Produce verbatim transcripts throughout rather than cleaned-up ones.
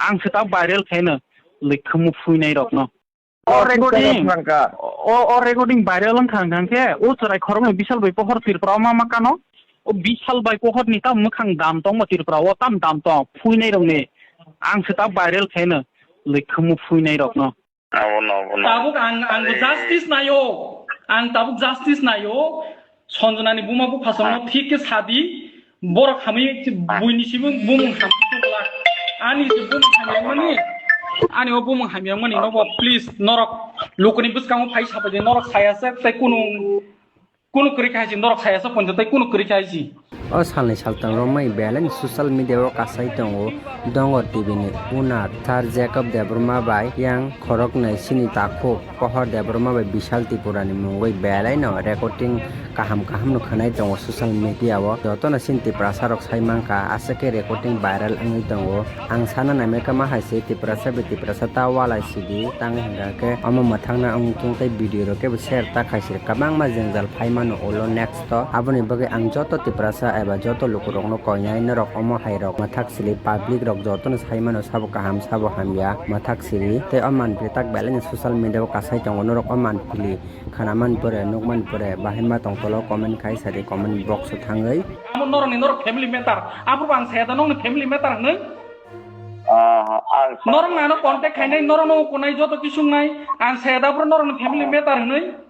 Ang se ta viral khaino, likhumu phuinai rokno. O recording, o, o recording viral wngkha, wngkha khe, o chwrai khoroknwi Bishal bai pohor Tripura o ma, ma kano, o Bishal bai pohor ni tam mwkhang dam tongma Tripura o tam dam tong, phuinai rokni. Ang se ta viral khaino, likhumu phuinai rokno. Abono, abono. Tabuk ang, ang justice nayo. Ang tabuk justice nayo. Sonjona ni buma bupha songno thik khe sadi. Borok hamwi buini sibung bumung hamwi tongla. Ani se bumung hamyangmani. Ani o bumung hamyangmani nobo please norok lukuni bwskango phai sapai de norok saya se tei kunu Kunu kwrwi kha hai si norok saya sa ponjo tei kunu kwrwi kha hai si. O salni saltang romwi belai ni social media o kasai tongo Dongor T V ni owner Sir Jacob Debbarma bai yang khoroknwi chini takhuk Pohor Debbarma bai Bishal Tripura ni mungwi belai no recording kaham kaham no khwnai tongo social media o. Joto no chini Tiprasa rok sai mankha aswk khe recording viral wngwi tongo. Ang sana naimai kha ma hai se Tiprasa bai Tiprasa ta walai sidi tang hingka khe omo mwthangna wng thung tei video rok kebo share ta khai se kwbangma jwngjal phai mano ulo next o. Aboni bagwi ang joto Tiprasa eba joto lukurokno koinai norok omo hai rok mwthak sili public rok jotono sai mano sabo kaham sabo hamya mwthak sili tei o manpili tak belai no social media o kasai tongo norok o manpili khana man pore nuk man pore bahai ma tong tolo comment khai sadi comment box o thangwi. Amo norok ni norok family matter. Aphuru ang saya da nokni family matter hwnwi. Ah, ang sa- Norok nano contact khainai, norok no ukunai joto kisung nai. Ang saya da bro norok ni family matter hwnwi.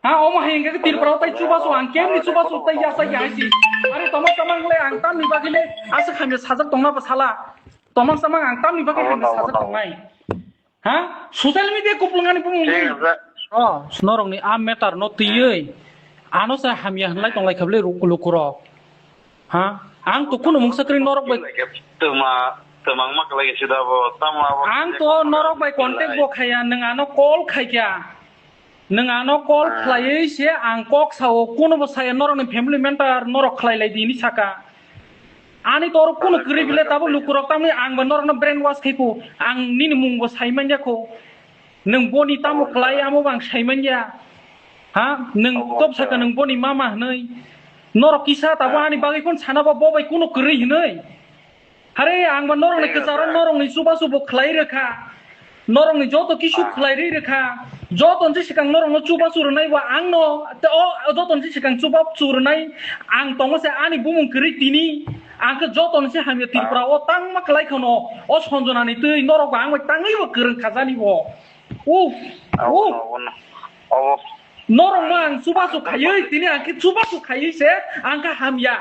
Ha, omo hai hingke Tripura o tai chubachu ang kemni chubachu tai yasa ya si. Are tomang tomang le ang tamni bagwi le aswk hamya sajak tongna ba sala. Tomang samang ang tamni bagwi hamya sajak tongnai. Ha? Social media kuplung ani bumung. Thik ase. Oh, norok ni a matter no tiyoi. Ano sa hamya hwnlai tonglai khablai lukurok. Ha? Ang to kuno mungsa kwrwi norok bai. Tuma, tumang ma kwlai sida bo, tamo abo. Ang to norok bai contact bo khaya, nwng ano call khaikya. Nwng ano call khlaiwi se ang kok sao, kuno bo saya norok ni family matter norok khlai lai di hinwi saka. Ani toro kuno kwrwi bile tabo lukurok tamni ang bo norok no brain wash khai ko, ang nini mung bo sai manya ko. Nwng boni tamo khlai amo bang sai manya. Ha? Nwng top saka nwng boni mama hwnwi. Norok kisa tabo ani bagwi phone sana ba bo bai kuno kwrwi hwnwi. Hare ang ba norok ni kwcharo norok ni chubachu bo khlai rwkha. Norok ni joto kisu khlai ri rwkha. Joto ni sikang norok no chubachu rwnai ba ang no te o joto ni sikang chubachu rwnai ang tongo se ani bumung kwrwi tini. Ang khe joto ni se hamya Tripura o tangma khlai khano o Sonjona ni twi norok ba ang bai tangwi bo kwrwng khajani bo. Uf, uf. Norok no ang chubachu khaiwi tini ang khe chubachu khaiwi se ang khe hamya.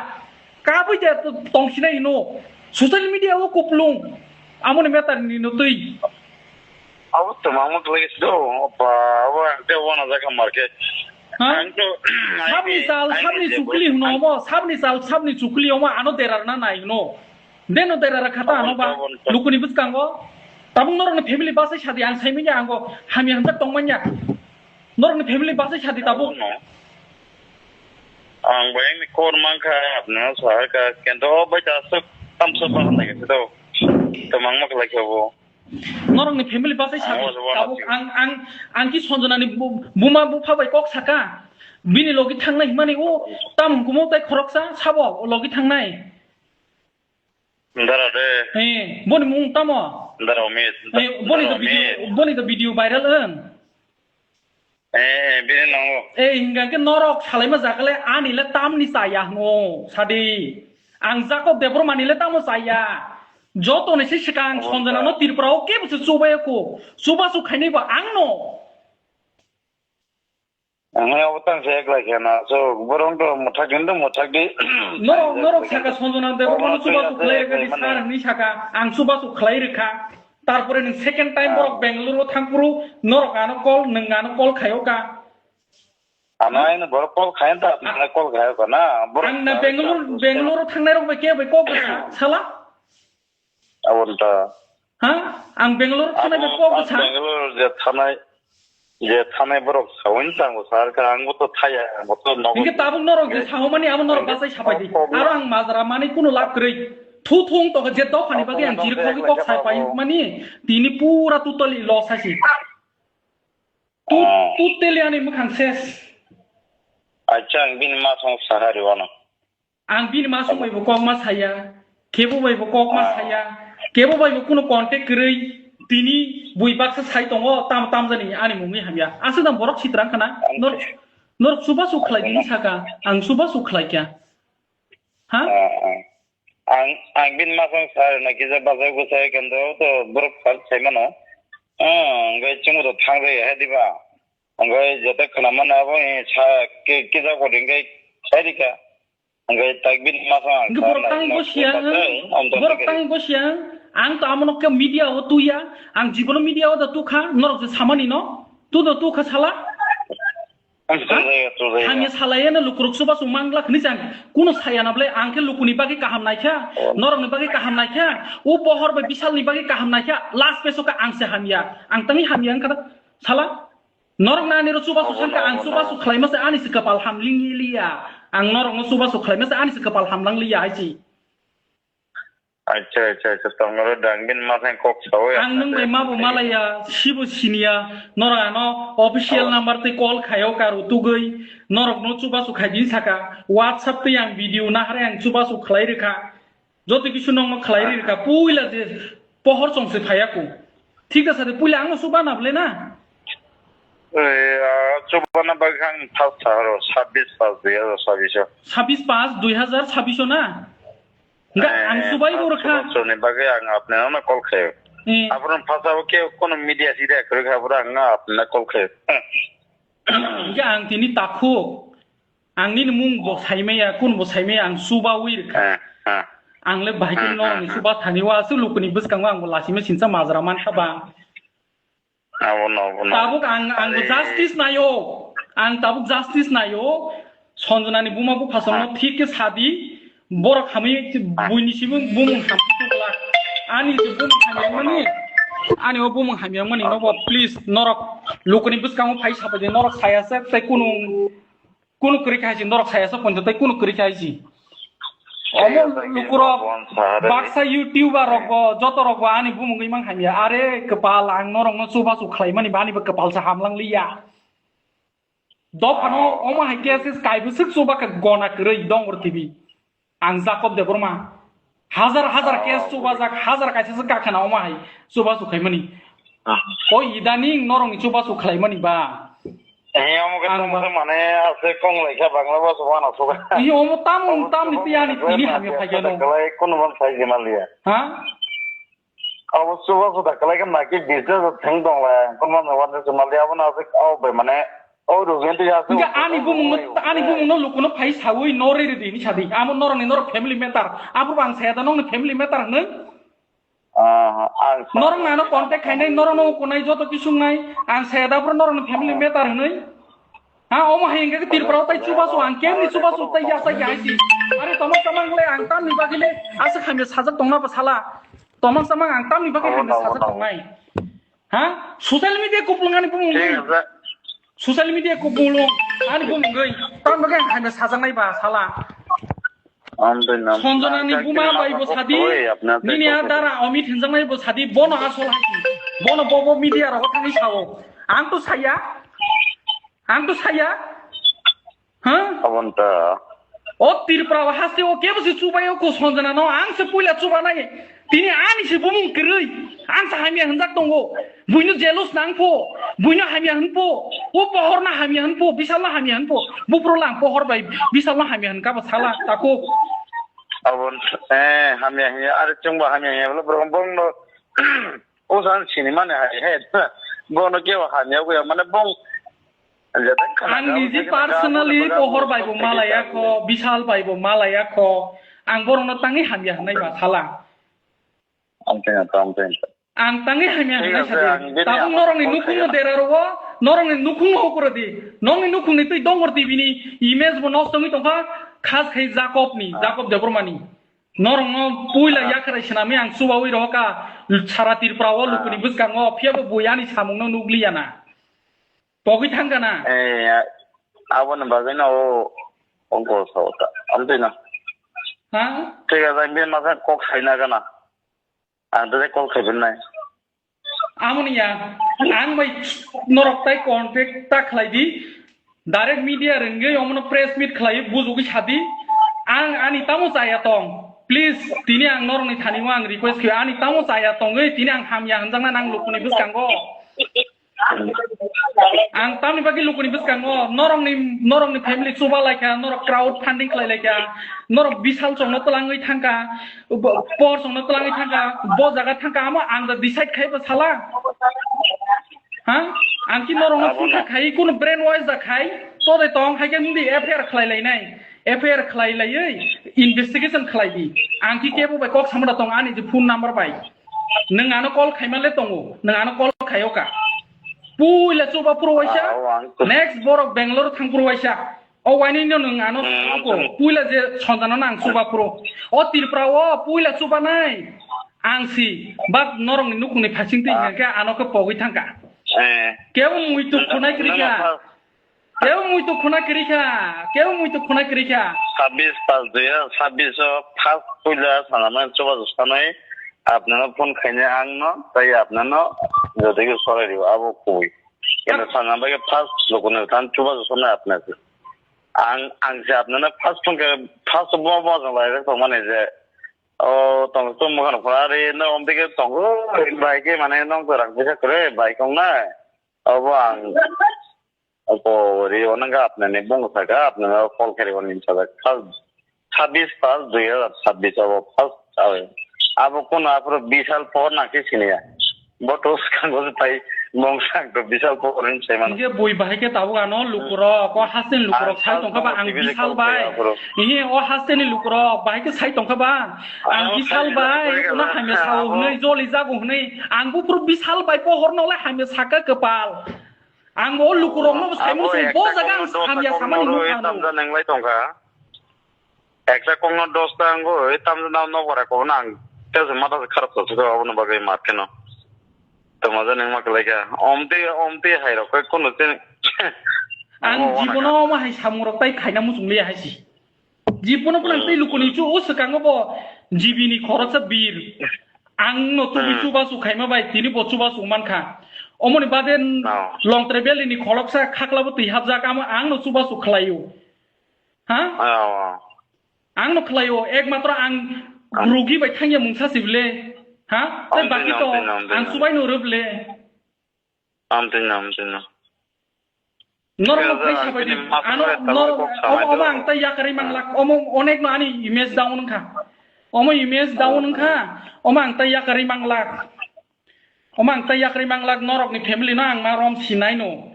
Kabui de tongsinai hino. Social media o kuplung. Amoni meter ni no twi. Abo to mamo kle do. Opa, abo ang te wana jaka market. Ha? Ang to sabni sal, sabni chukli hino mo, sabni sal, sabni chukli omo ano derar na nai hino. Deno derar khata ano ba. Lukuni bwskango. Tabung norok ni family basai sadi ang saimanya ango hamya hamjak tongmanya. Norokni family basai sadi tabuk. Ang bayangni kor mankha, apni sahar ka, kento bai ta aswk tamsa bahar nai khe to. Tamang ma khlai khe bo. Norokni family basai sadi tabuk ang, ang, ang ki Sonjonani bu-, buma bupha bai kok saka. Bini logi thangnai himani o tam kumo tai khoroksa sabo o logi thangnai. Dara de. Eh, boni mung tamo? Dara Omit. Eh, boni to video, boni to video viral wng. Eh, bini nango. Eh, hinga ke norok salaima jakale ani le tamni chaya hno sadi. Ang Jacob Debbarma ni le tamo chaya. Joto ni se sikang Sonjona no Tripura o ke busu chubai ko. Chuba su khaini ba ang no. Ang abo tang se ekla khe na, so borok to muthak din to muthak di. Norok, norok saka Sonjona Debbarma no chuba su khlai rwkha di sar hinwi saka, ang chuba su khlai rwkha. Tarpore nwng second time borok Bangalore o thangphuru norok ano call, nwng ano call khaio ka. Ano aino borok call khayan ta, apni call khaio ka na. Ang na Bangalore, Bangalore o thangnai rok bai khe bai kok sala. Abo ta. Ha? Ang Bangalore thanai bai kok bwsa. Bangalore je thanai, je thanai borok sawin tango sar ka ang bo to thaya, ang bo to nogo. Hingke tabuk norok je sahomani abo norok basai sapai di. Aro ang majra mani kuno lab kwrwi. Thu thung to je dophani bagwi ang jiri khogwi kok sai pai mani tini pura totally loss hai si. Tu, totally ani mwkhang ses. Acha ang bini ma song sahari wano. Ang bini ma song bai bo kok ma saya, kebo bai bo kok ma saya, Kebo bai bo kuno contact kwrwi, tini bui baksa sai tongo, tam, tam jani ani mungwi hamya. Aswk dam borok sitrang khana. Nor-, norok chubachu khlai dini saka, ang chubachu khlai kya. Ha? Ah, ah. Ang, ang bini masang sa rwna kisa bachai bwsai kendo to borok sal sai mano. Ah, hwnkhe chwngno to thangjaya hai diba? Hwnkhe joto khwnamani abo, eh, sa ki-, kisa kori hwnkhe sai rikha. Hwnkhe tak bini masang ang Hwnkhe sa borok nai tangwi no bo siyang, bachai, ang to borok tangwi bo siyang, ang to amono khe media o tuya, ang jibono media o da tukha, norok je samani no, tu do tukha sala. Ang Ha? Tujaya, tujaya. Hamya salai eno lukurok chubachu mangla khni chang. Kuno saya na ble ang khe lukuni bagwi kaham naikha, Oh. norokni bagwi kaham naikha, o pohor bai bisalni bagwi kaham naikha, last peso ka ang se hamya. Ang tangwi hamya wngkha da sala. Norok na ani ro chubachu Oh, sangka no, ang no. chubachu khlai masa ani se kapal hamling liya. Ang norok no chubachu khlai masa ani se kapal hamlang liya hai si. Acha, acha, acha, tongmoro dang bini masang kok sawi Ang apna nwng bai de. ma bo malaya, sibo siniya, norok ano official Oh. number tei call khayo karo tugwi, norok no chubachu khai din saka, WhatsApp tei ang video nahare ang chubachu khlai rikha, joto kisu nokno khlai rikha, puila je pohor chong se phaiya ko. Thik da sade puila ang no chuba na ble na? Eh, ah, chuba na bagwi ang thas tharo, sabis pas dui hazar sabis o. Sabis pas dui hazar sabis o na? Hingke ang Eh, subai bo rwkha. Suni bagwi ang apni no call khayo. Eh. Abro phasa o ke kono media sida kwrwkha, abro ang apni no call khayo. Hingke ang tini takhuk. Ang nini mung bo saimaya, kun bo saimaya, ang subawi rwkha. Eh, eh. Ang le bahai khe Eh, norokni eh, eh. suba thani wa, aswk lukuni bwskango ang bo lasima sinsa majra mankha ba. Abono, abono. Tabuk ang, ang bo Ari. justice nayo. Ang tabuk justice nayo. Sanjana ni buma buphasongno Ah. thik khe sadi. Borok hamwi Ah. buini sibung bumung hamwi tongla. Ani je bumung hamya mani. Ani o bumung hamya mani nobo please norok lukuni bwskango phai sabai de norok saya se tei kunu Kunu kwrwi kha hai si norok saya sa poito tei kunu kwrwi kha hai si. Omo Thik ase, lukurok thik ase, baksa YouTuber rok bo, joto rok bo ani bumungwi mang hamya. Are kwpal ang norok no chubachu khlai mani ba ani bo kwpal sa hamlang liya. Dophano omo hai khe se kaibo swk chuba kha gona kwrwi Dongor T V. Ang Jacob Debbarma. Hajar hajar case chubajak, hajar kaisa se kakhana omo hai chubachu khaimani. Ah. O idaning norokni chubachu khlaimani ba? Eh, omo khe Ang tongsa ba- mane ase kong laikha Bangla bhaso wana suga. Iyo, omo tam, Omo tam ni tiyani tini hamya phaikhe no. Kalai kono man sai jemaliya. Ha? Abo chuba chuda kalai khe naki business thang dong la, kono man wan se mal dia, abo na se, abo bai mane, o rugen to ya se. Hingke ani bumung no, ani bumung no lukuno phai sawi no re re di ni sadi. Amo norok ni norok family matter. Abo bang saya da nong ni family matter hwnwi. Ah, ang sa- Norok nano contact khainai, norok no kunai joto kisung nai. Ang saya da bro norok ni family matter hwnwi. Ha, omo hai hingke Tripura o tai chubachu ang kemni chubachu tai yasa ya hai si. Are tomok tamang le ang tamni bagwi le aswk hamya sajak tongna ba sala. Tomang samang ang tamni bagwi Obo, hamya obo, sajak obo. tongnai. Ha? Social media kuplung ani bumung Thik gwi. ase. Social media kuplung ani bumung gwi. Tam bagwi ang hamya sajaknai ba sala. Amtwi nam. Sonjona ni Ang buma kini bai bo masa sadi. Koi apna Nini tei a dara Amit hinjaknai bo sadi. Bono asol hai. Bono bobo media rogo thangwi sao. Ang to saya. Ang to saya. Ha? Aboni ta. O Tripura o haste o kebo se chubai o ko Sonjana no ang se puila chuba nai. Tini ani se bumung kwrwi. Ang se hamya hwnjak tongo. Buino jealous nang pho. Buino hamya hwn pho. O pohor na hamya hwn pho. Bisal na hamya hwn pho. Bupro lang pohor bai. Bisal na hamya hwn ka ba sala tako. Abon, eh, hamya hamya. Are chungba hamya hamya. Bro, bong no. O san sini mane hai he. Bono kebo hamya ko ya. Mane bong Ang niji personally pohor bai bo malaya kho, Bishal bai bo malaya kho. Ang borokno tangwi hamya hwnwi ba sala. Ang tangwi hamya hwnwi sadi. Tabuk norokni nukhungno dera rogo, norokni nukhungno hukur di. Nokni nukhungni twi Dongor T V ni image bo nosto wngwi tongkha, khas khai Jacob ni, Jacob Debbarma ni. Norokno puila yakhrai swnamwi ang chubawi rohorkha, sara Tripura o lukuni bwskango, phiyabo bo yani samungno nukliya na. Togwi thangkha na? Eh, aboni bagwi no o, o gol sao ta. Amtwi no. Ha? Thik ase, ang bini masa kok saina gana. Ang tei call khaibinai. Amoni ya, ang bai norok tai contact ta khlai di. Direct media rwngwi omono press meet khlai bujugwi sadi. Ang ani tamo chaya tong. Please, tini ang norokni thani o ang request khayo, ani tamo chaya tongwi, tini ang hamya hwnjakna nang lukuni bwskango. Ang tamni bagwi lukuni bwskango, norokni, norokni family chuba laikha, norok crowd funding khlai laikha, norok bisal chongno twlangwi thangkha, bo-, por chongno twlangwi thangkha, bo jaga thangkha, amo ang da decide khai ba sala. Ha? Ang ki norokno phone khai, kuno brainwash da khai, to de tong hai khe nungdi F I R khlai lainai, F I R khlai laiwi investigation khlai di. Ang ki kebo bai kok samada tong ani je phone number bai. Nwng ano call khaima le tongo, nwng ano call khayo ka. Puila chuba phuru waisa, Ah, o ang to- next borok Bangalore thang phuru waisa. O wainwi no nwng ano Hmm, ko, ang to- puila je sonjano nang chuba phuru. O Tripura o puila chuba nai. Ang si, but norokni nukhungni phasing twi Ah. Hingke ano khe pogwi thangka. Eh. Kebo muitu Nwng- khunai nwng krikha. Apa- Kebo muitu khuna kwrwi kha, kebo muitu khuna kwrwi kha. Sabis pas dui hazar sabis o first puila sana mani chubachu sanai apnano phone khainai ang no, tai apnano jodi ke sorai rio abo kui. Kena sana bai ke first lukuni than chubachu sanai apna se. Ang, ang se apnano first phone khe first bo bo jong lai rek tong mani je. O tong tum mukhan phara ri no om dike tong bai ke mane nong to rang bisa kre bai kong na. Obo ang Opo ri onang ga apnani bung saka apnani call kari onin saka. Sabis pas dui hazar sabis abo pas awe. Abo kono aphuru bisal pohor nangsi siniya. Bo to skango pai mong sang to bisal pohor hin sai mano. Hingke bui bahai ke tabuk ano lukurok, o hasteni lukurok sai tongkha ba ang bisal bai. Ihi o hasteni lukurok bahai ke sai tongkha ba ang bisal bai. Una hamya sao hwnwi joli jago hwnwi ang buphuru bisal bai pohor no le hamya saka kwpal. Ang bo lukurokno bo saimung sung bo jaga ang hamya samani nukha ang. Tamja nenglai tongkha. Ekta kokno dosta ango, tamja na nokora kokno ang tesa mata kharap tongkha, obono bagwi mat kheno. Tamaja nengma kwlaikha. Omtwi, omtwi hairok khe kono chini. Ang jibono omo hai samungrok tai khaina muchung liya hai si. Jibono phano tei lukuni chu o swkango bo G B ni khoroksa bir. Ang no tubui chubachu khaima bai tini bo chubachu mankha. Omoni bade Longtrai Valley ni khoroksa khaklabo twi hapjak amo ang no chubachu khlaio. Ha? Ang no khlaio, ekmatro ang rugi bai thangya mungsa sibile. Ha? Tei baki to ang chubai no rwble. Amtwino, amtwino. Norok no phai sabai di. Ano norok omo, omo ang tai yakarwi manglak. Omo onek no ani image down wngkha. Omo image down wngkha. Omo ang tai yakarwi manglak. Omo ang tai yakarwi manglak norok ni family no ang ma rom sinai no.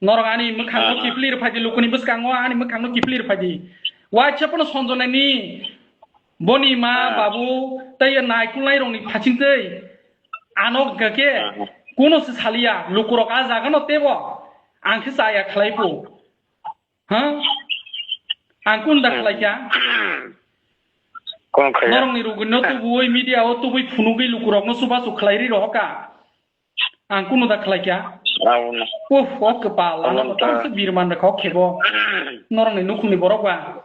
Norok ani mwkhang no kiphilwi rwphai di, lukuni bwskango ani mwkhang no kiphilwi rwphai di. Waisa phano Sonjonai ni Boni ma, babu, tei naikulnai rokni phasing tei ano hwnkha khe kuno se saliya, lukurok a jaga no tebo ang khe chaya khlai phu. Ha? Ang kun da khlai kha? Norokni rugwino tubui, media o tubui phunugwi lukurokno chubachu khlai ri rohor kha. Ang kuno da khlai kha? Uff, o kwpal, ano kotor se birman rwkha o khebo. Norokni nukhungni borok ba.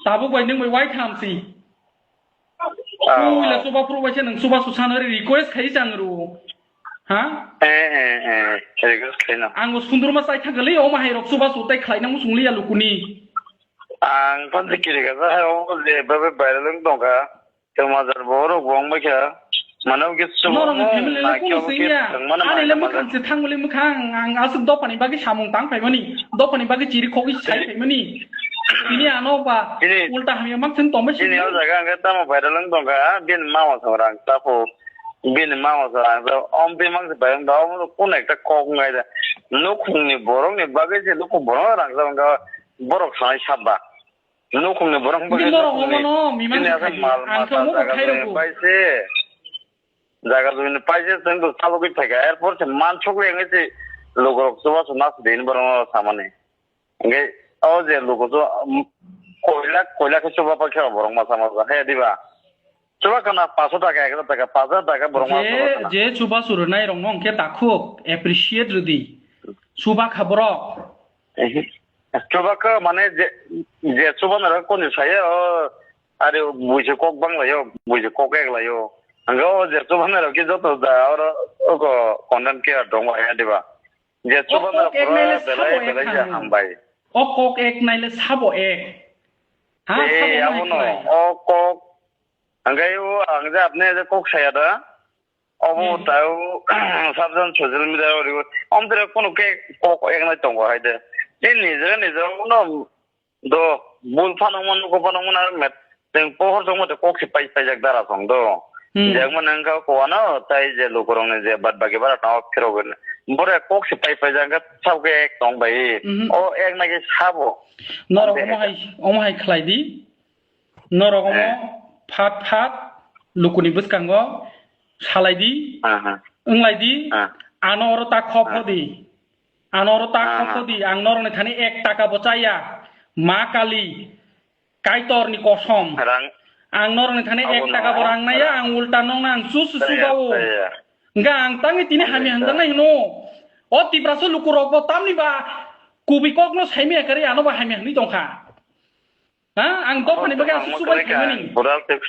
Tabuk bai nwng bai waitham si. Puila chuba phuru bai se nwng chuba susanari request khai chang ru. Ha? Eh, eh, eh, request khaina. Ang bo sundurma chai thang kali, omo hai rok chuba su tai khlai nang sung liya lukuni. Ang phan se kiri ka sa hai, omo je babe viral wng tong kha. Temajar borok bo wng bai kha. Mane wngkhe norokni family le kunu sing ya. Ani le mwkhang se thang le mwkhang, ang aswk dophani bagwi samung tang phaimani, dophani bagwi chiri khogwi sai phaimani. Tini ano ba ulta hamya mak thung tongma sini. Tini o jaga ang tamo viral wng tong kha, bini mama sa rang tapo, bini mama sa rang tapo, om twi mang se viral wng tong, om kun ekta kok ngai da. Nukhungni borokni bagwi je nukhung borok rang sa wng kha, borok sanai saba. Nukhungni borok bagwi nukhungni bini aswk mal mata jaga jumi paise. Jaga jumi paise chwng to chalogwi phaikha, erpor se mansukwi wngwi se lugurok chubachu nasidi hwnwi borokno samani. Hwnkhe o je lugu chu, um, koilak koilak khe chuba paikha borok masa masa he diba? Chuba kana paso taka, ek hajar taka, paso taka borok masa masa. Je chubachu rwnai rokno hwnkhe takhuk appreciate rwdi. Chuba kha borok. Chubakha mane je, je chubanai rok koni saye o, are buisu kok banglaio, buisu kok eklaio. Hwnkhe o je chubanai rok khe joto da oro oko content creator tongo ya diba? Je chubanai rok pura belai belai je hambai. O kok ek naile sabo ek. Ha, eh, sabo ma abono, hai khlai. O kok, angkai o, ang je apni je kok saya da, obo hmm. Tao, sabjan social media o rigo, om tere kono ke kok ek nai tongo hai de. Ni nijera nijera uno do, bul phano mon, ko phano mon ar met, teng pohor jong mate kok si pai pai jak dara song do. Hmm. Jak man ang ka ko ano, tai je lukurong ne je bad bagi bara tao phiro gwen. Bore kok si pai pai jak ka sab ke ek tong bai. Mhm. O ek nai ke sabo. Norok omo hai, omo hai khlai di. Norok omo eh. Phat phat lukuni bwskango salai di. Aha. Wnglai di. Ah. Ano oro ta khop ah. Hodi. Ano oro ta ah. Khop hodi. Ang norokni thani ek taka bo chaya. Ma Kali. Kaitor ni kosom. Rang. Ang norokni thani ek taka bo rang naya. Ang ulta nongna ang su su su bao. Enga ang tangi tini hamya hwnjaknai hwno. O Tiprasa lukurok bo tamni ba kubui kokno saimaya kari ano ba hamya hwnwi tongkha. Ha? Ang dophani bagwi ang se chubai khaimani. Pura se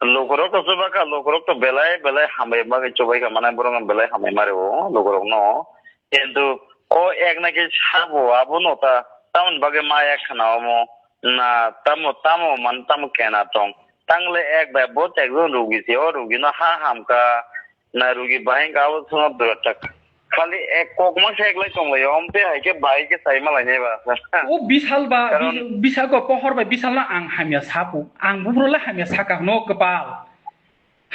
lukurok to chuba kha, lukurok to belai belai hambai bagwi chubai kha, mane borok no belai hambai mari o lukurok no. Kintu o ek naki sabo abo no ta tamoni bagwi ma ek khna omo na tamo tamo man tamo kena tong. Tangle ek bai bo te ekjon rugi se o rugi no ha hamka. Na rugi bahai ka abo swngo dura tak. Khali ek kokma se eklai tonglaio, omte hai khe bahai khe sai malainai ba. O Bishal ba, Karon Bi-, Bishal ko pohor bai Bishal no ang hamya sapu. Ang bubro le hamya saka hwno kwpal.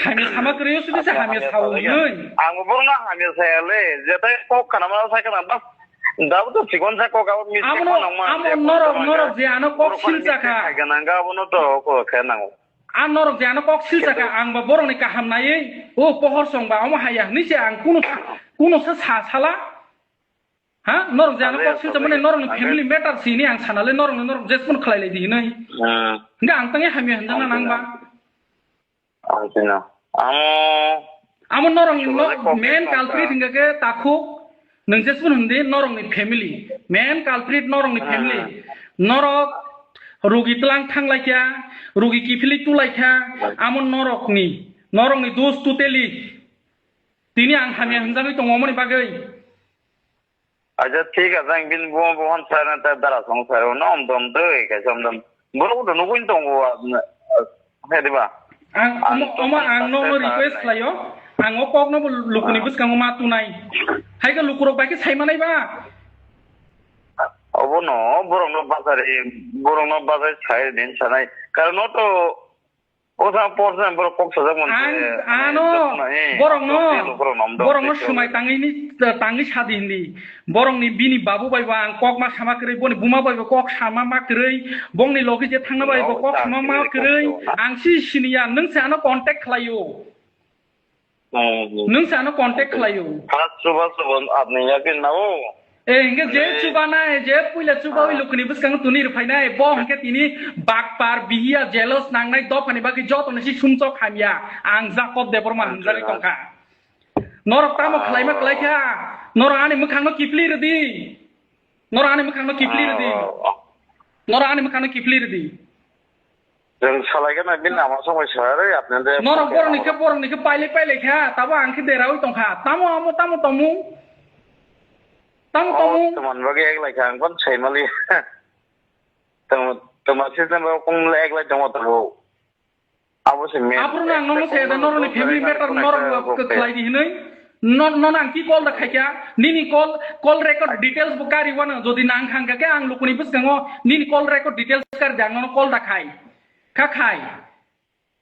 Hamya sama kwrwi o sudi se Hamya, hamya hamya sao sajak ya. Hinwi. Ang bubro no hamya saya le, jetai kok kana ma sai kana bas. Dabu to sikon sa kok abo mi Amo sikon no, nang ma amo je norok, kok norok je ano kok borok silsa kha. Sai kana ga abo no to ko khe nango. A norok je ano kok silsa kha, kintu ang ba borokni kaham naiwi, o pohor song ba omo haya hwnwi se ang kuno sa, kuno sa sa sala. Ha? Norok je ano kok silsa mane norokni family matter sini ang sana le norokni norok jesmon khlai lai di hinwi. Hmm. Hingke ang tangwi hamya hwnjakna nang ba. Ang sino. Ang sino. Amo Amo norok ni no, main culprit hingka khe takhuk, nwng jesmon hwndi norok ni family. Main culprit norok ni family. Norok rugi tlang thang lai kha, rugi kiphilwi tu lai kha, amo norok ni, norok ni dos totally. Tini ang hamya hwnjagwi tongo omoni bagwi. Acha, thik ase, ang bini bumo bohan sai na ta dara song sai rw, no, om dom doi, kaisa om dom. Borok to nugwi tongo, ah, ah, hai diba? Ang, ang omo, to omo ang ang no no sai request sai. Khlaio, ang o kok no bo lukuni bwskango ma tunai. Hai khe lukurok bai khe sai manai ba? Obo no, borok no bachari, borok no bachari sai din sanai. Karon no to O sa por sa borok kok sajak man Ang, se, ano, jotto na, eh, borok no, jotto borok no, borok no jotto. Swmai tangwi ni, tangwi sadi hindi. Borok ni bini babu bai bo ang kok ma sama kwrwi, boni buma bai bo kok sama ma kwrwi, bongni logi je thangna bai bo kok sama ma kwrwi, ang si siniya, nwng se ano contact khlaio. Hmm. Nwng se ano contact khlaio. First chuba chuba apni yakin na o? Eh, hingke je chuba nai, je puila chuba wi lukuni bwskango tuni rwphai nai, bo hingke tini bakpar, bihiya, jealous nangnai, dophani bagwi joto ni si sumsok hamya. Ang Jacob Debbarma hwnjagwi tongkha. Norok tamo khlaima khlaikha, norok ani mwkhangno kiphilwi rwdi. Norok ani mwkhangno kiphilwi rwdi. Norok ani mwkhangno kiphilwi rwdi. Chwng salai gana bini lama songwi sari apni de. Norok borokni khe, borokni khe pailai pailai kha, tabo ang khe deraui tongkha. Tamo amo, tamo tamo. Tamo tamo. Teman bagwi eklai kha, ang kon saimali. Teman, teman system bagwi kung eklai tongo tabo. Abo se main. Aphuru no ang nono saya da, norokni family matter norok khlai di hinwi. No, no, nang ki call da khaikya? Nini call, call record details bo kari wano. Jodi nang khangkha khe ang lukuni bwskango nini call record details kari di, ang nono call da khai. Kha khai.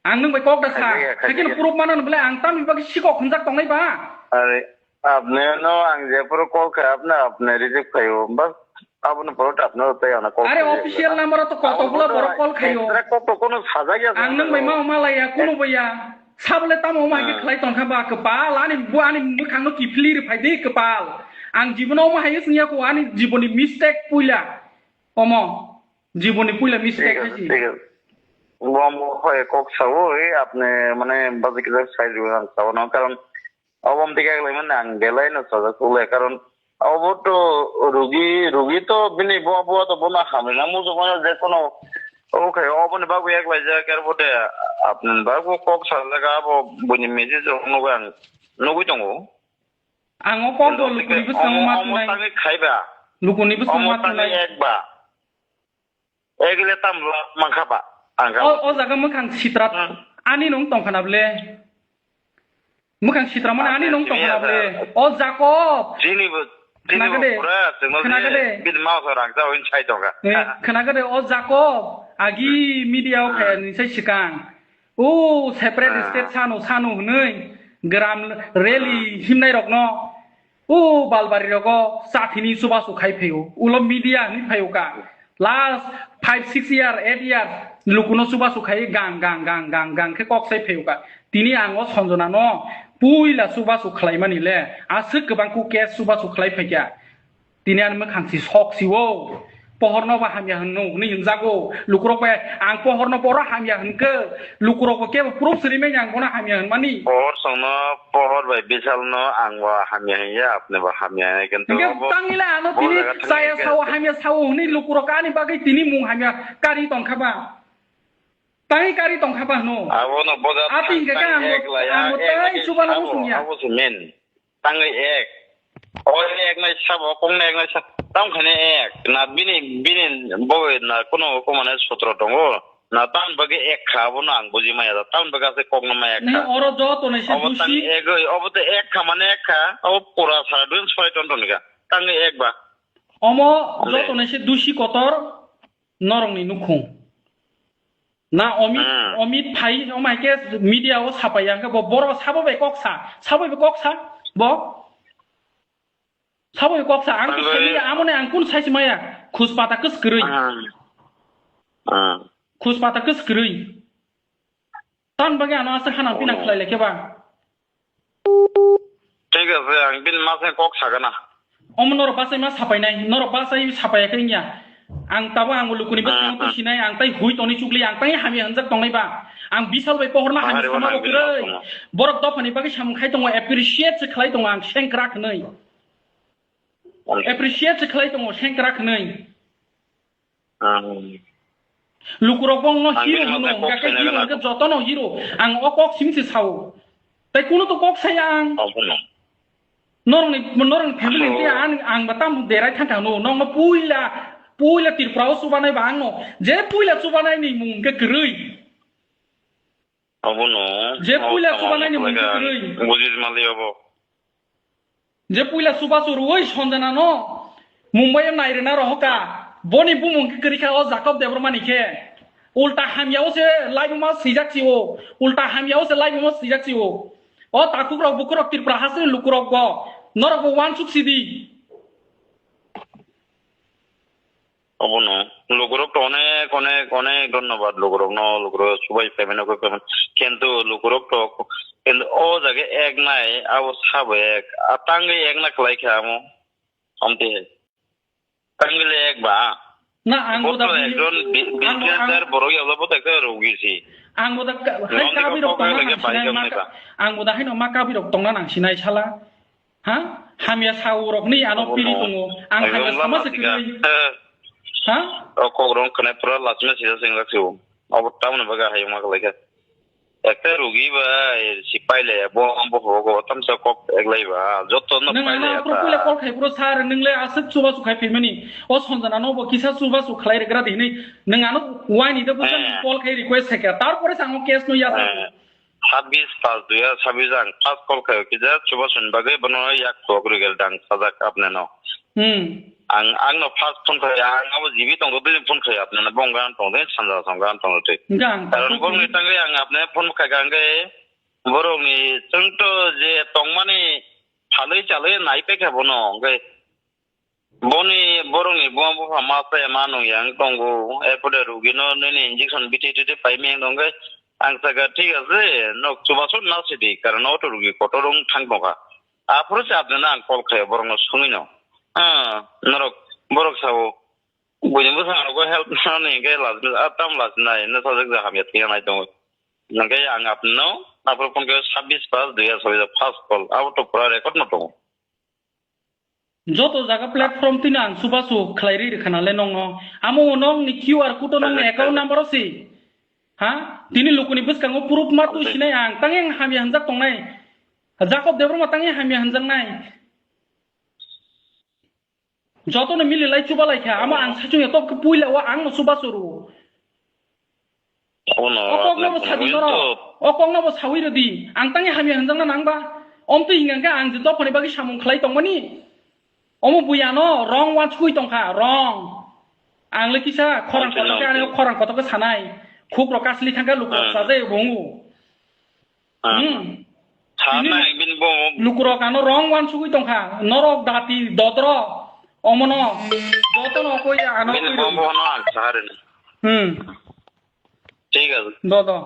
Ang nwng bai kok da sa. Khaikya, khaikya. Haikhe no proof mano bole ang tamni bagwi sikok hwnjak tongnai ba? Are, apne no ang jephuru call khai apne, apne receive khaio. Bas, Abono borok apno tei ano kok Are khaijak official ya. Number to koto Abo bula to borok call khaio. Extra kok to kono sajak ya. Ang nwng bai ma ma laya kuno bai ya. Sabole tamo ma ke khlai tongkha ba kwpal ani bu ani mwkhang no kiphilwi rw phai di kwpal. Ang jibono omo hai sing ya ko ani jiboni mistake puila. Omo jiboni puila mistake hai si. Bo mo hoi kok sawo e apne mane baji kisa sai rw ang sawo no karon Obo mtwi khe eklai mani ang belai no sajak le, karon obo to rugi, rugi to bini bo, bo to bono hamrina muchung mano je kono obo khai oboni bagwi eklai jak, er bo de apni bagwi kok sajak abo buini message rok nugwi ang nugwi tongo. Ang o kok bo lukuni bwskango ma tunai. Omo tangwi khai ba. Lukuni bwskango ma tunai. Omo tangwi ek ba. Egile tam love mankha ba. Ang O, o jaga mwkhang sitra Hmm. ani nung tongkha na ble. Mwkhang sitra mani Ang ani nung sini tongkha na asa. ble. O Jakob. Chini bo, chini Khna bo gede. pura chwngno Khna je gede. bini mao sa rang sa win chai tongkha. Eh, khna gede o Jakob. Agi media o Hmm. phai ni sai sikang. O separate Hmm. state sano sano hwnwi gram rally Hmm. himnai rokno. O balbari rogo chathini chubachu khai phaio. Ulo media hinwi phaio ka. Last five, six year, eight year lukuno chubachu khai gang, gang, gang, gang, gang khe kok sai phaio ka. Tini ang o Sanjana no puila chubachu khlaimani le. Aswk kwbang ku case chubachu khlai phaikha. Tini ani mwkhang si sok si o. Pohorno bo hamya hwnno hwnwi hwnjago. Lukurok bai ang pohorno boro hamya hwnkhe. Lukurok bo kebo proof siri manya ang bono hamya hwnmani. Pohor songno, pohor bai bisalno ang bo hamya hwnya, apni bo hamya hwnya, kintu Hwnkhe abo tangila ano bo tini jaga thangwi chaya khe sao hamya sao hwnwi lukurok ani bagwi tini mung hamya kari tongkha ba. Tangwi kari tongkha ba hwno. Abono boja Ati hwnkhe thang ang bo, ek laya, ang bo ek tangwi laya chubano sabo, muchungya. Abo se main. Tangwi ek. O ek nai sabo, kok nai ek nai sa-, tam khane ek. Na bini, bini bo na kuno ko mane sutro tongo. Na tam bagwi ek kha, abono ang buji maya da. Tam bagwi ase kok no maya ek Nai kha. oro joto nai se Obo tang dusi. Egoi, obo to ek kha mane ek kha. Obo pura sara dun soi ton ton ga. Tangwi ek ba. Omo Ole. joto nai se dusi kotor norok ni nukhung. Na Omit, Hmm. Omit phai, omai khe media o sapai ya, hwnkhe bo borok sabo bai kok sa, sabo bai kok sa, bo sabo bai kok sa, ang Ang khe bai simi ya, amone ang kun sai si maya, khus pata kwswk kwrwi, Hmm. Hmm. khus pata kwswk kwrwi. Tan bagwi ano aswk hanang pinang Oh. khlai lai khe ba. Thik ase, ang bini masa kok sagana. Omo norok bachai ma sapainai, norok bachai sapaiya khe wngya. Ang tabo ang lukurokni bwskango Hmm, hmm. twi sinai, ang tai hui toni chukli, ang tai hamya hwnjak tongnai ba. Ang bisal bai pohorno hamya Bahari sama bo bo nang bini kwrwi. Masa no. Borok dophani bagwi samung khai tongo, appreciate se khlai tongo ang sengkrak hwnwi. Hmm. Appreciate se khlai tongo sengkrak hwnwi. Hmm. Lukurok bo wngno Ang hero bini hwno, masa kok hwnkha khe saina hero gana. hwnkhe jotono hero. Ang o kok simi se sao. Tai kuno to kok saya ang. Obono. Norokni, norokni family Abo. tei ang, ang ba tamo derai thangkha hwno. Nokno puila, puila Tripura o chubanai ba angno. Je puila chubanai ni mung hwnkhe kwrwi. Obono. Je Oh, puila tamo chubanai ni mung hwnkhe kwrwi. Bujis mali obo. Je puila chubachu rwui Sanjana no Mumbai o nai rwna rohoka. Boni bumung khe kwrwi kha o Jacob Debbarma ni khe. Ulta hamya o se laibuma swijak si o. Ulta hamya o se laibuma swijak si o. O takhuk rok bukhuk rok Tripura hasini lukurok bo. Norok bo uansuk sidi. Obono. Lukurok to onek, onek, onek dhonnobad lukurokno, lukurok subai phaimani, onek phaimani. Kintu lukurok to, kintu o jaga ek nai, abo sabo ek. A tangwi ek na khlai kha amo. Amte. Tangwi le ek ba. Na, ang Bo boda to bi-, ekjon bi-, ang, ang, businessman borok ya, bo to ekta rogi si. Ang boda ka-, hai Nong de kabirok ko tongna kok lagi nang sinai bai ma jom ka-, ba. ang boda haino ma kabirok tongna nang sinai sala. Ha? Hamya saurokni ano Obo piri no. tongo. Ang Ekdom hamya lama sama se sika. kwrwi. Eh. Ha? O kokrok khne pura lachima sisa sengrak sibo. Obo tamni baga hayung ma kalaikha. Ekta rugi ba, eh, si pailaya, bo, bo, bo, bo, tamsa kok eglai ba, joto no Nang pailaya ano ta. Pura call khai, pura sir, nang le aswk chubachu khai phaimani. O Sanjana no bo kisa chubachu khlai rwgra di hinwi. Nang ano wani da bo Eh. call khai request khai kha. Tarpore sa ang o case no yasa. Eh. Sabis pas dui hazar sabis ang first call khayo kisa chubachu ni bagwi bono yak tok rwgel dang sajak apne no. Hmm. Ang, ang no first phone khayo, ang abo G B tong ko bini phone khayo apne no bong gan tong de sanja song gan tong de. Gang. Karon bong ni tangwi ang apne phone khai gang ge borok ni chwng to je tongmani phalwi chalwi nai pekha bono hwnkhe Boni borokni buma bupha ma chaya ma nung yang tongo, erpore rugino nini injection bithi tithi pai meng tongkhe ang sakha, "Thik ase, nok chubachu nasidi, karon auto rugi kotor wng thang tongkha." Aphuru se apnino ang call khaio borokno swngwino. Ah, norok, borok sao, "Buini bwskango help nani hwnkhe lajinai, ah, tamo lajinai, no sajak ja hamya thwiya nai tongo." Hwnkhe ang apnino aphuru phone khe sabbish pas dui hazar sabbish first call, abo to pura record no tongo. Joto jaga platform tini ang chubachu khlai ri rwkha nale nongno. Amo nongni Q R code o nongni account number o si. Ha? Tini lukuni bwskango proof ma twi sinai ang, tangwi ang hamya hwnjak tongnai. Jacob Debbarma tangwi hamya hwnjaknai. Jotono mili lai chuba lai kha. Amo ang sachung ya tok puila wa ang no chuba churu. Ono, o kok no bo sadi noro. O kok no bo sawi rodi. Ang tangi hamya hanjang na nang ba. Om tu hingang ka ang je dophani bagi samung khlai tongmani. Omo buya no wrong wansugwi tongkha, wrong. Ang le kisa khorang kotor ke, ani khorang kotor ke sanai. Khuk rok kasli thangka luku rok sajai bungu. Hmm. Lukurok ano wrong wansugwi tongkha. Norok dati dodro. Omono. Jotono koi ya ano koi rodi. Hmm. ঠিক আছে। Do, do.